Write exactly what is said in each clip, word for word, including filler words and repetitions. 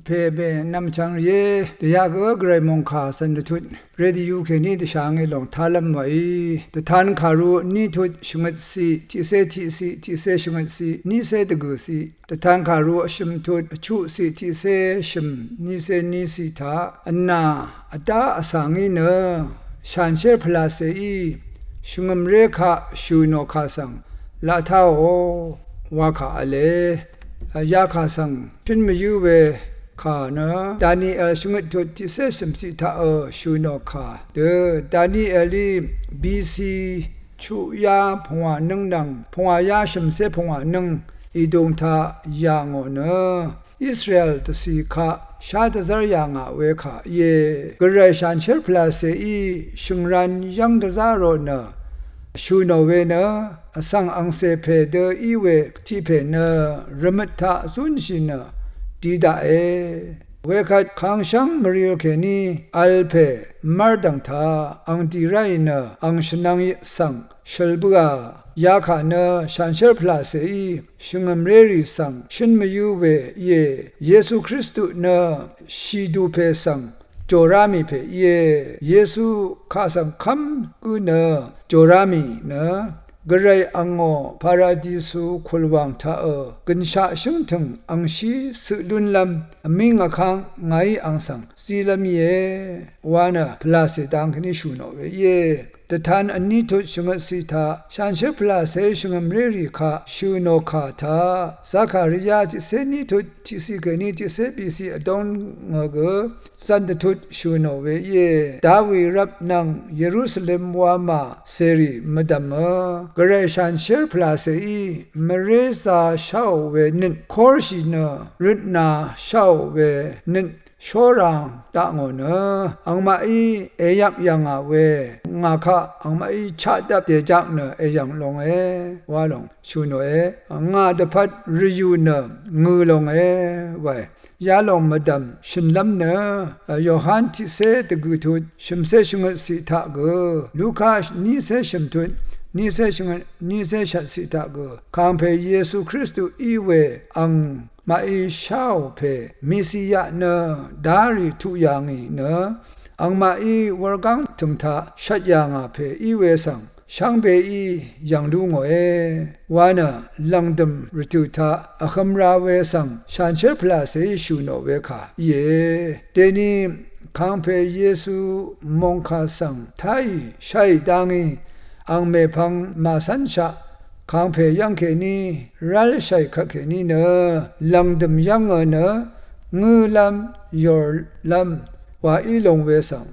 Pè bè nvmchvng rìé, dvyaq gø gvray mòngkà cv̀n dvtut, radio kèní dvshà ngì lòng talv́m wàí. Dvtan kàru vní tut shvngøt ciq, tiqcé tiqciq, tiqcé shvngøt ciq, nícé dvgø̀ ciq. Dvtan kàru vshø̀m tut vchuq ciq, tiqcé shø̀m, nícé ní ciq taq, vnà vdá vsvng í nø shanshér pvlacèí shvngø̀mré kaq shø̀ nò kà svng laq táò wa kà v̄le. Yakà svng shǿn mvyǿ we kà nø Daniel shvngøt tut tiqcé shø̀m ciq taq ø shø̀ nò kà dø Danielí B C chuqyá pungwà nǿng nvng pungwà yá shø̀mcé pungwà nǿng ìdùng taq yà ngò nø Israel dvcì kaq shá dvzv́r yà ngà we kà íe. Gvray shanshér pvlacèí shø̀ngran yv́ng dvzá rò nø shø̀ nò we nø vsvng angcè pè dø í we tiq pè nø rvmøt taq zúnshì nø di daqe. Wekvt kangshv́ng mvril kèní vl pè mv́rdv̀ng taq ang dì ráì nø ang shvnvng svng shøl bǿà. Yakà nø shanshér pvlacèí shvngø̀mrérì svng shǿn mvyǿ we íe. Yesu Kristu nø shìdù pè svng jòrá mì pè íe. Yesu kaq svng kv́m gǿ nø jòrá mì nø gvray angò paradisu kùlwàng taq ø gø̀nshaq shǿngtø̀ng angshí cøq lúnlv́m vmíng vkáng ngàí ang svng zílv́m íe wa nø pvlacè dang kèní shø̀ nò we íe. Dvtan vní tut shvngøt ciq taq shanshér pvlacèí shvngø̀mrérì kaq shø̀ nò kà taq Zakaria tiqcé ní tut tiqciq kèní tiqcé bìciq vdóng ngò gø zv̀n dvtut shø̀ nò we íe. Dawi rvp nvng Yerusalem wamà cèrì mvdv̀mø gvray shanshér pvlacèí mvrézā sháò we nøt kórshì nø røtnā sháò we nøt shórang daq ngò nø angmaqí èyvk yv̀ngà we ngà kaq angmaqí chaqdvp dèjak nø èyv̀ng longe wa lòng shø̀ nòe. Ngà dvpvt rvyù nø ngø̀ longe wae. Yalòng mvdv̀m shø̀nlv́m nø Yohan tiqcé dvgø̀ tut shø̀mcé shvngøt ciq taq gø Luka nícé shø̀m tut nícé shvngøt nícé shvt ciq taq gø kàngpè Yesu Kristu í we ang maqí sháò pè Mesiya nø dárì tuq yà ngì nø angmaqí wurgáng tø̀ng taq shvt yà ngà pè í we svng shvngbeí yv̀ng lú ngòe wa nø lv̀ngdø̀m rvtø̀ taq vhø̄m ra we svng shanshér pvlàcèí shø̀ nò we kà íe. Dèni kangpè Yesu mòngkà svng táì sháì dá ngí ang mèpvng màcv́nshaq kangpè yv́ng kèní rálshàì kvtkèní nø lv̀ngdø̀m yv́ngø nø ngǿlv́m yòrlv́m wa í long we svng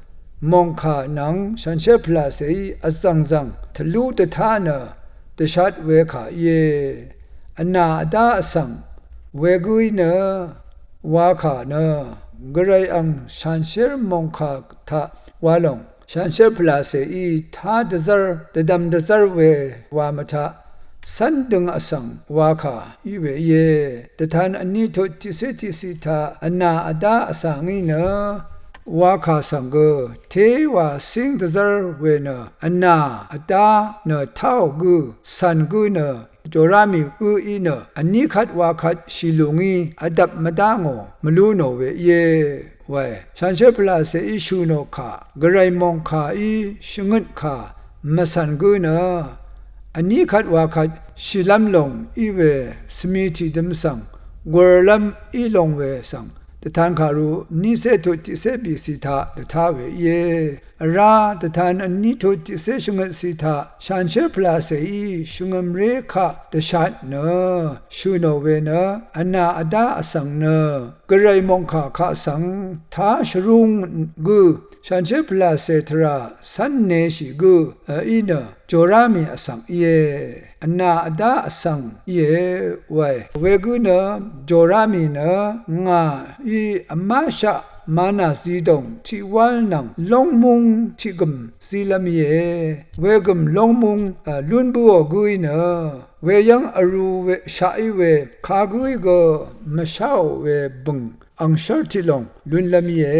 mòngkà nvng shanshér pvlàcèí vzv̀ngzv̀ng tvlú dvtá nø dvshat we kà íe. Vnà vdá vsvng wegǿí nø wa kà nø gvray ang shanshér mòngkà taq wa lòng shanshér pvlàcèí tá dvzv́r dvdvm dvzv́r we wa mvtaq cv́n døng vsvng wa kà í we íe. Dvtan vní tut tiqcé tiqciq taq vnà vdá vsvng í nø wa kà svng gø téwà cíng dvzv́r we nø vnà vdá nø táò gǿ cv̀n gǿ nø jòrá mì gǿ í nø vní kvt wa kvt shì lù ngí vdvp mvdá ngò mvlú nò we íe. Wae shanshér pvlàcèí shø̀ nò kà gvray mòngkàí shvngøt kà mvcv̀n gǿ nø vní kvt wa kvt shìlv́m lòng í we svmi tìdøm svng gurlv́m í long we svng dvtan kàru nícé tut tiqcé bìcì taq dvtá we íe. Vrá dvtan vní tut tiqcé shvngøtcì taq shanshér pvlàcèí shvngø̀mré kaq dvshat nø shø̀ nò we nø vnà vdá vsvng nø gvray mòngkà kaq svng tá shvrúng gǿ shanshér pvlàcè tvrà cv́n neshì gǿ í nø jòrá mì vsvng íe. Vnà vdá vsvng íe wae. Wegǿ nø jòrá mì nø ngàí vmáshaq manà zidòng tiqwál nvng lóngmúng tiqgø̀m zílv́m íe. Wegø̀m lóngmúng lún bǿò gǿí nø Weyv́ng vrū we shaq í we kagǿí gø mvsháò we bø̀ng angshv́r tiqlòng lúnlv́m íe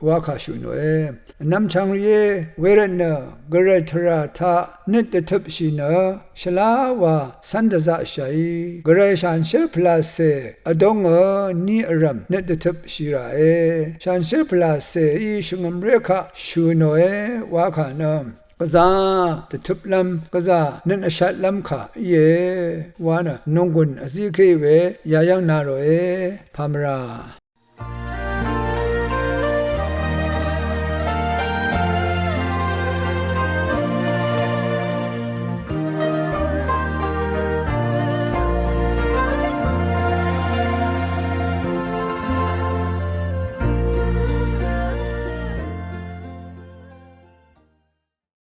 wa kà shø̀ nòe. Vnvm chvng rìé, wervtnø gvray tvrà taq nøt dvtøpshì nø shvlá wa cv́n dvzaqshàí, gvray shanshér pvlàcè vdóngø ní vrv̀m nøt dvtøpshì ràe. Shanshér pvlàcèí shvngø̀mré kaq shø̀ nòe wa kà nø gvzà dvtøplv́m, gvzà nøt vshatlv́m kà íe wa nø nònggùn vzíkéì we yayv́ng na ròe. Pàmvrà